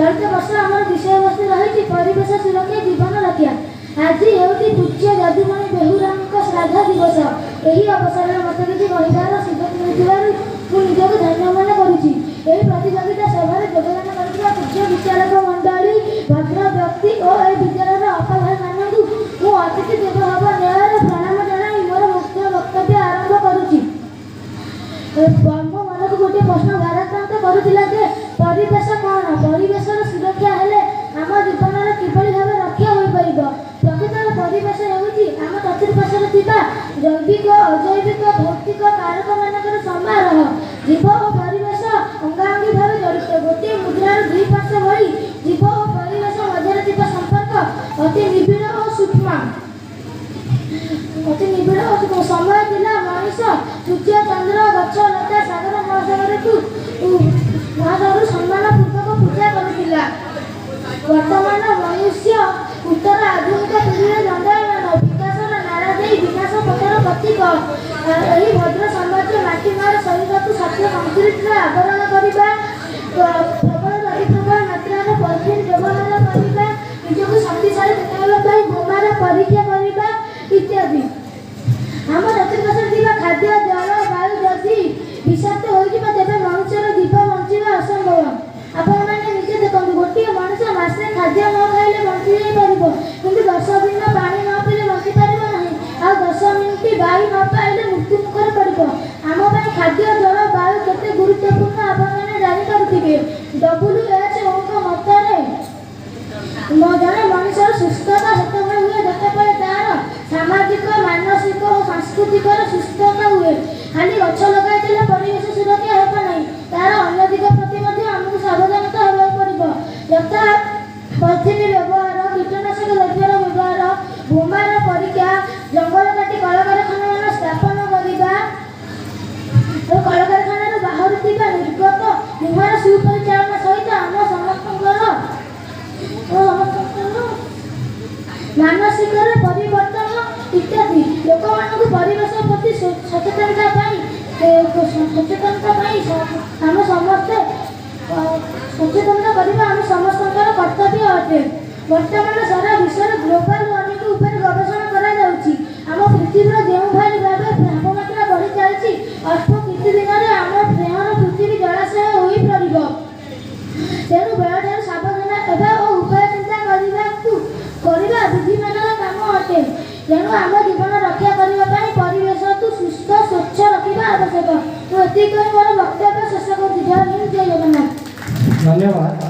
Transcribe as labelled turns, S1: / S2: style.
S1: ଚଳିତ ବର୍ଷ ଆମର ବିଷୟବସ୍ତୁ ରହିଛି ପରିବେଶ ସୁରକ୍ଷା, ଜୀବନ ରକ୍ଷା। ଆଜି ହେଉଛି ପୂଜ୍ୟ ଯଦୁମଣି ବେହୁରାଙ୍କ ଶ୍ରାଦ୍ଧ ଦିବସ। ଏହି ଅବସରରେ ମୋତେ କିଛି କହିବାର ସୁଯୋଗ ମିଳିଥିବାରୁ ମୁଁ ନିଜକୁ ଧନ୍ୟ ମନେ କରୁଛି। ଏହି ପ୍ରତିଯୋଗିତା ସଭାରେ ଯୋଗଦାନ କରିଥିବା ପୂଜ୍ୟ ବିଚାରକ ମଣ୍ଡଳୀ, ଭଦ୍ର ବ୍ୟକ୍ତି ଓ ଏହି ବିଦ୍ୟାଳୟର ଅପା ଭାଇମାନଙ୍କୁ ମୁଁ ଅତିଥି ଦେବ ଭାବ ନ୍ୟାୟରେ ପ୍ରଣାମ ଜଣାଇ ମୋର ମୁଖ୍ୟ ବକ୍ତବ୍ୟ ଆରମ୍ଭ କରୁଛି। ମୋ ମନକୁ ଗୋଟିଏ ପ୍ରଶ୍ନ ଭାରାକ୍ରାନ୍ତ କରୁଥିଲା ଯେ ପରିବେଶ କ'ଣ? ପରିବେଶର ସୁରକ୍ଷା ହେଲେ ଆମ ଜୀବନର କିଭଳି ଭାବେ ରକ୍ଷା ହୋଇପାରିବ? ପ୍ରକୃତରେ ପରିବେଶ ହେଉଛି ଆମ ଚତୁଃପାର୍ଶ୍ୱରେ ଥିବା ଜୈବିକ, ଅଜୈବିକ, ଭୌତିକ କାରକମାନଙ୍କର ସମାରୋହ। ଜୀବ ଓ ପରିବେଶ ଅଙ୍ଗାଅଙ୍ଗୀ ଭାବେ ଜଡ଼ିତ। ଗୋଟିଏ ମୁଦ୍ରାର ଦୁଇ ପାର୍ଶ୍ୱ ଭଳି ଜୀବ ଓ ପରିବେଶ ମଧ୍ୟରେ ଥିବା ସମ୍ପର୍କ ଅତି ନିବିଡ଼ ଓ ସୂକ୍ଷ୍ମ, ଅତି ନିବିଡ଼ ଓ ସୂକ୍ଷ୍ମ। ସମୟ ଥିଲା, ମଣିଷ ସୂର୍ଯ୍ୟ, ଚନ୍ଦ୍ର, ଗଛ, ଲତା, ସାଗର, ମହାସାଗରକୁ ସମ୍ମାନ ପୂର୍ବକ ପୂଜା କରୁଥିଲା। ବର୍ତ୍ତମାନ ମନୁଷ୍ୟ ଉତ୍ତର ଆଧୁନିକ ପିଢ଼ିରେ ଦଣ୍ଡାୟମାନ, ବିକାଶର ନାରା ଦେଇ ବିନାଶ ପଥର ପ୍ରତୀକ। ଏହି ଭଦ୍ର ସମାଜ ମାଟି ମାର ଶରୀରକୁ ଶକ୍ତ କଂକ୍ରିଟର ଆବରଣ କରିବା, ପ୍ରବଳରୁ ଅତି ପ୍ରବଳ ମାତ୍ରାର ପଲିଥିନ୍ ବ୍ୟବହାର କରିବା, ନିଜକୁ ଶକ୍ତିଶାଳୀ ଦେଖାଇବା ପାଇଁ ବୋମାର ପରୀକ୍ଷା କରିବା ଇତ୍ୟାଦି। ଆମ ଚତୁଃପାର୍ଶ୍ୱରେ ଥିବା ଖାଦ୍ୟ, ଜଳ, ବାୟୁ ଯଦି ବିଷାକ୍ତ ହୋଇଯିବ, ତେବେ ମନୁଷ୍ୟର ଜୀବ ବଞ୍ଚିବା ଅସମ୍ଭବ। ଆପଣମାନେ ନିଜେ ଦେଖନ୍ତୁ, ଗୋଟିଏ ମଣିଷ ମାସେ ଖାଦ୍ୟ ନ ଖାଇଲେ ବଞ୍ଚି ଯାଇପାରିବ, କିନ୍ତୁ 10 ଦିନ ପାଣି ନ ପିଇଲେ ବଞ୍ଚି ପାରିବ ନାହିଁ। ଆଉ 10 ମିନିଟ୍ ବାୟୁ ନ ପାଇଲେ ମୃତ୍ୟୁ ମୁଖରେ ପଡ଼ିବ। ଆମ ପାଇଁ ଖାଦ୍ୟ, ଜଳ, ବାୟୁ କେତେ ଗୁରୁତ୍ୱପୂର୍ଣ୍ଣ ଆପଣମାନେ ଜାଣିପାରୁଥିବେ। ଡବ୍ଲ୍ୟୁ ଏଚ୍ ଓଙ୍କ ମତରେ ଜଣେ ମଣିଷର ସୁସ୍ଥତା ସେତେବେଳେ ହୁଏ, ଯେତେବେଳେ ତାର ସାମାଜିକ, ମାନସିକ ଓ ସାଂସ୍କୃତିକର ସୁସ୍ଥତା ହୁଏ। ଖାଲି ଗଛ ଲଗାଇଦେଲେ ପରିବେଶ ସୁରକ୍ଷା ହେବ ନାହିଁ। ତାର ଅନ୍ୟ ଦିଗ ପ୍ରତି ମଧ୍ୟ ଆମକୁ ସାବଧାନତା ହେବାକୁ ପଡ଼ିବ, ଯଥା ପଲିଥିନ୍ ବ୍ୟବହାର, କୀଟନାଶକ ଦ୍ରବ୍ୟର ବ୍ୟବହାର, ବୋମାର ପରୀକ୍ଷା, ଜଙ୍ଗଲ କାଟି କଳକାରଖାନାମାନ ସ୍ଥାପନ କରିବା ଓ କଳକାରଖାନାରୁ ବାହାରୁଥିବା ନିର୍ଗତ ଧୂଆଁର ସୁପରିଚାଳନା ସହିତ ଆମ ସମସ୍ତଙ୍କର ମାନସିକର ପରିବର୍ତ୍ତନ ଇତ୍ୟାଦି। ଲୋକମାନଙ୍କୁ ପରିବେଶ ପ୍ରତି ସଚେତନତା ପାଇଁ ଆମେ ସମସ୍ତେ ସଚେତନତା କରିବା ଆମ ସମସ୍ତଙ୍କର କର୍ତ୍ତବ୍ୟ ଅଟେ। ବର୍ତ୍ତମାନ ସାରା ବିଶ୍ୱରେ ଗ୍ଲୋବାଲ ୱାର୍ମିଂ ଉପରେ ଗବେଷଣା କରାଯାଉଛି। ଆମ ପୃଥିବୀର ଯେଉଁଭଳି ଭାବେ ତାପମାତ୍ରା ବଢ଼ି ଚାଲିଛି, ଅଳ୍ପ କିଛି ଦିନରେ ଆମ ସ୍ନେହର ପୃଥିବୀ ଜଳାଶୟ ହୋଇପଡ଼ିବ। ତେଣୁ ବେଳଠାରୁ ସାବଧାନ ହେବା ଓ ଉପାୟ ଚିନ୍ତା କରିବା ବୁଦ୍ଧିମାନର କାମ ଅଟେ। ତେଣୁ ଆମ ଜୀବନ ରକ୍ଷା କରିବା ପାଇଁ ପରିବେଶକୁ ସୁସ୍ଥ ସ୍ୱଚ୍ଛ ରଖିବା ଆବଶ୍ୟକ। ମୁଁ ଏତିକି କହି ମୋର ବକ୍ତବ୍ୟ ଶେଷ କରୁଛି। ଜୟ ହିନ୍ଦ, ଜୟ ଜଗନ୍ନାଥ।
S2: ଧନ୍ୟବାଦ।